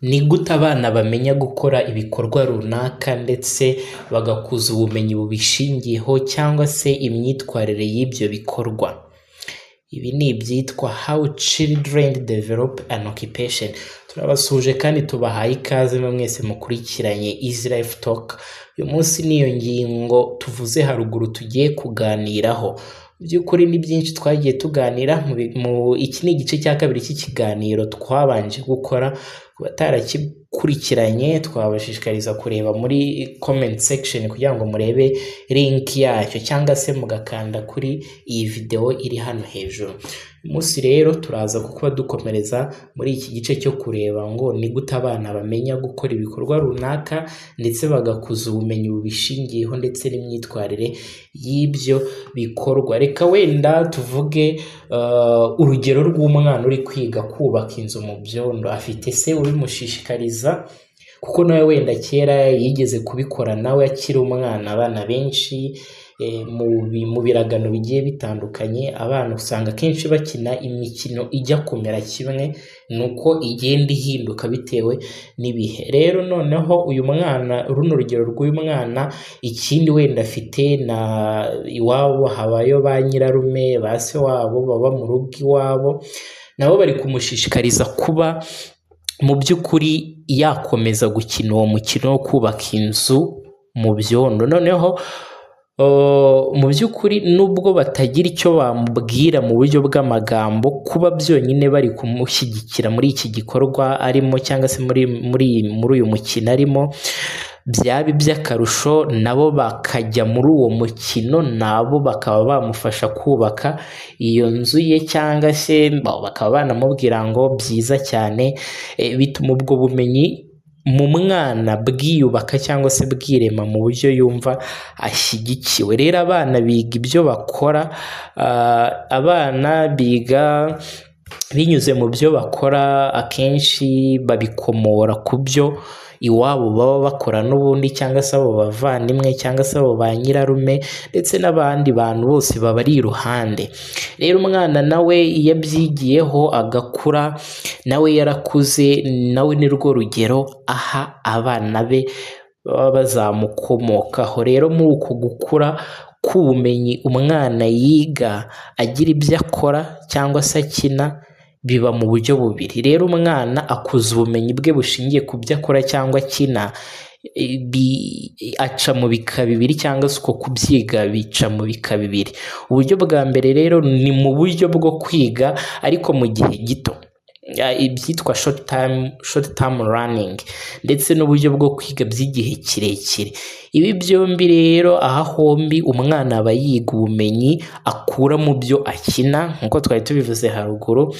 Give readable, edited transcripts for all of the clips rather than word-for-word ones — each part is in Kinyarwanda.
Ni gute abana bamenya gukora ibikorwa runaka ndetse bagakuza ubumenyi bubishingiyeho cyangwa se imyitwarire y'ibyo bikorwa? Ibi ni ibyitwa "How children develop an occupation". Turabasuhuje kandi tubahaye ikaze mwese mukurikiranye Easy Life Talk. Uyu munsi niyo ngingo tuvuze haruguru tugiye kuganiraho. Mu by'ukuri ni byinshi twagiye tuganira, mu iki ni igice cya kabiri cy'ikiganiro twabanje gukora. Ku bataragikurikiranye, twabashishikariza kureba muri comment section kugira ngo murebe link yacyo, cyangwa se mugakanda kuri iyi video iri hano hejuru. Uyu munsi rero turaza kuba dukomereza muri iki gice cyo kureba ngo ni gute abana bamenya gukora ibikorwa runaka ndetse bagakuza ubumenyi bubishingiyeho ndetse n'imyitwarire y'ibyo bikorwa. Reka wenda tuvuge urugero rw'umwana uri kwiga kubaka inzu mu byondo, afite se ubimushishikariza, kuko nawe wenda kera yigeze kubikora nawe akiri umwana. Abana benshi mu biragano bigiye bitandukanye, abana usanga akenshi bakina imikino ijya kumera kimwe, ni uko igenda ihinduka bitewe n'ibihe. Rero noneho uyu mwana, runo rugero rw'uyu mwana, ikindi wenda afite na iwabo habayo ba nyirarume, ba se wabo baba mu rugo iwabo, nabo bari kumushishikariza kuba mu by'ukuri yakomeza gukina uwo mukino wo kubaka inzu mu byondo. Noneho mu by'ukuri nubwo batagira icyo bamubwira mu buryo bw'amagambo, kuba byonyine bari kumushyigikira muri iki gikorwa arimo cyangwa se muri uyu mukino arimo, byaba iby'akarusho nabo bakajya muri uwo mukino, nabo bakaba bamufasha kubaka iyo nzu ye, cyangwa se bakaba banamubwira ngo byiza cyane. Bituma ubwo bumenyi mu mwana bwiyubaka cyangwa se bwirema mu buryo yumva ashyigikiwe. Rero abana biga ibyo bakora, abana biga binyuze mu byo bakora, akenshi babikomora ku byo iwabo baba bakora n'ubundi, cyangwa se abo bavandimwe, cyangwa se abo ba nyirarume, ndetse n'abandi bantu bose babari iruhande. Rero umwana nawe iyo abyigiyeho agakura, nawe yarakuze, nawe ni rwo rugero aha abana be baba bazamukomokaho. Rero muri uko gukura k'ubumenyi umwana yiga agira ibyo akora cyangwa se akina, biba mu buryo bubiri. Rero umwana akuza ubumenyi bwe bushingiye ku byo akora cyangwa akina, aca mu bika bibiri, cyangwa se uko kubyiga bica mu bika bibiri. Uburyo bwa mbere rero ni mu buryo bwo kwiga ariko mu gihe gito, ibyitwa short term learning, ndetse n'uburyo bwo kwiga by'igihe kirekire. Ibi byombi rero, aha hombi umwana aba yiga ubumenyi akura mu byo akina, nk'uko twari tubivuze haruguru,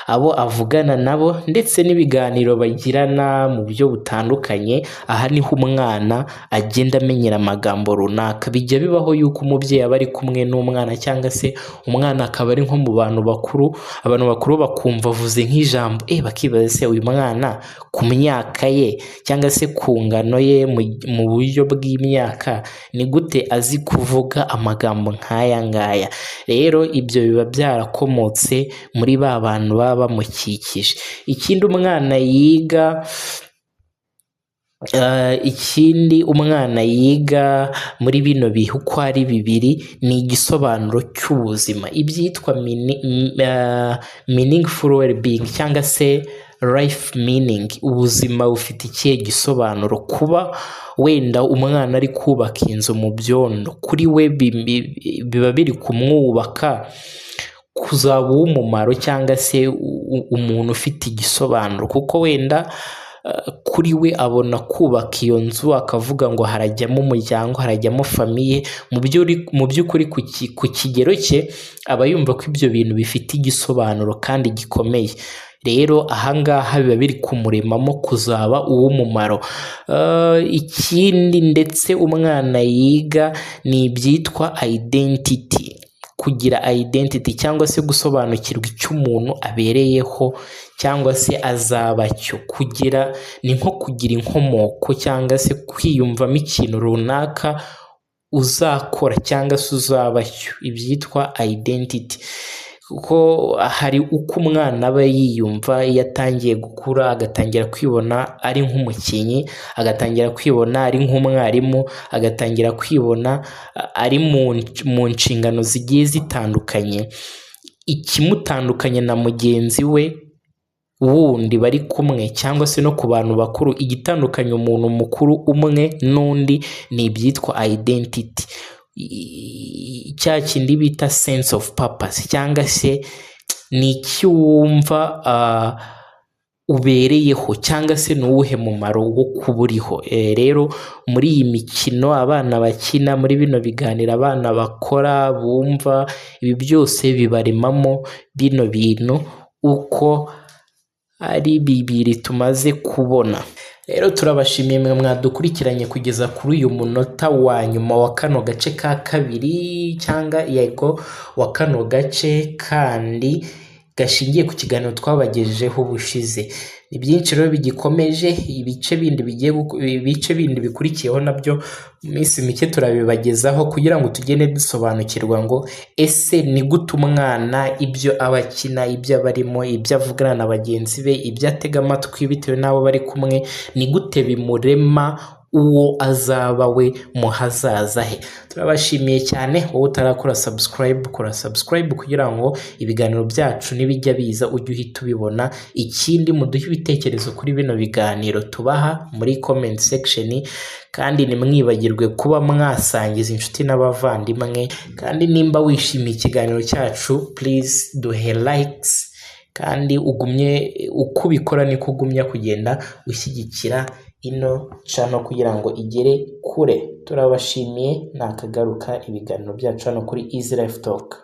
abo avugana nabo ndetse n'ibiganiro bagirana mu buryo butandukanye. Aha niho umwana agenda amenyera amagambo runaka. Bijya bibaho yuko umubyeyi aba ari kumwe n'umwana, cyangwa se umwana akaba ari nko mu bantu bakuru, abantu bakuru bakumva avuze nk'ijambo, bakibaza se uyu mwana ku myaka ye cyangwa se ku ngano ye mu buryo bw'imyaka ni gute azi kuvuga amagambo nk'aya ngaya? Rero ibyo biba byarakomotse muri ba bantu baba bamukikije. Ikindi umwana yiga muri bino bihe uko ari bibiri ni igisobanuro cy'ubuzima, ibyitwa meaningful well-being cyangwa se life meaning. Ubuzima bufite ikihe gisobanuro? Kuba wenda umwana ari kubaka inzu mu byondo, kuri we biba biri kumwubaka kuzaba uw'umumaro cyangwa se umuntu ufite igisobanuro, kuko wenda kuri we abona kubaka iyo nzu akavuga ngo harajyamo umuryango, harajyamo famille. Mu by'ukuri ku kigero cye aba yumva ko ibyo bintu bifite igisobanuro kandi gikomeye. Rero ahangaha biba biri kumuremamo kuzaba uw'umumaro. Ikindi ndetse umwana yiga ni ibyitwa identity, kugira identity cyangwa se gusobanukirwa icyo umuntu abereyeho cyangwa se azaba cyo. Kugira ni nko kugira inkomoko cyangwa se kwiyumvamo ikintu runaka uzakora cyangwa se uzaba cyo, ibyitwa identity. Kuko hari uko umwana aba yiyumva iyo atangiye gukura, agatangira kwibona ari nk'umukinnyi, agatangira kwibona ari nk'umwarimu, agatangira kwibona ari mu nshingano zigiye zitandukanye. Ikimutandukanya na mugenzi we wundi bari kumwe, cyangwa se no ku bantu bakuru, igitandukanya umuntu mukuru umwe n'undi ni ibyitwa identity, cya kindi bita sense of purpose, cyangwa se ni iki wumva ubereyeho, cyangwa se ni uwuhe mumaro wo kuba uriho. Rero muri iyi mikino abana bakina, muri bino biganiro abana bakora bumva, ibi byose bibaremamo bino bintu uko ari bibiri tumaze kubona. Rero turabashimiye mwe mwadukurikiranye kugeza kuri uyu munota wa nyuma wa kano gace ka kabiri, cyangwa yego wa kano gace kandi gashingiye ku kiganiro twabagejejeho ubushize. Ni byinshi rero bigikomeje, ibice bindi bikurikiyeho nabyo mu minsi mike turabibagezaho, kugira ngo tugende dusobanukirwa ngo ese ni gute umwana ibyo aba akina, ibyo aba arimo, ibyo avugana na bagenzi be, ibyo atega amatwi bitewe n'abo bari kumwe, ni gute bimurema uwo azaba we mu hazaza he. Turabashimiye cyane. Wowe utarakora subscribe, kora subscribe kugira ngo ibiganiro byacu nibijya biza ujye uhita ubibona. Ikindi, muduhe ibitekerezo kuri bino biganiro tubaha muri comment section, kandi ntimwibagirwe kuba mwasangiza inshuti n'abavandimwe. Kandi nimba wishimiye ikiganiro cyacu, please duhe likes, kandi ugumye uko ubikora niko ugumya kugenda ushyigikira ino channel kugira ngo igere kure. Turabashimiye, nakagaruka ibiganiro byacu hano kuri Easy Life Talk.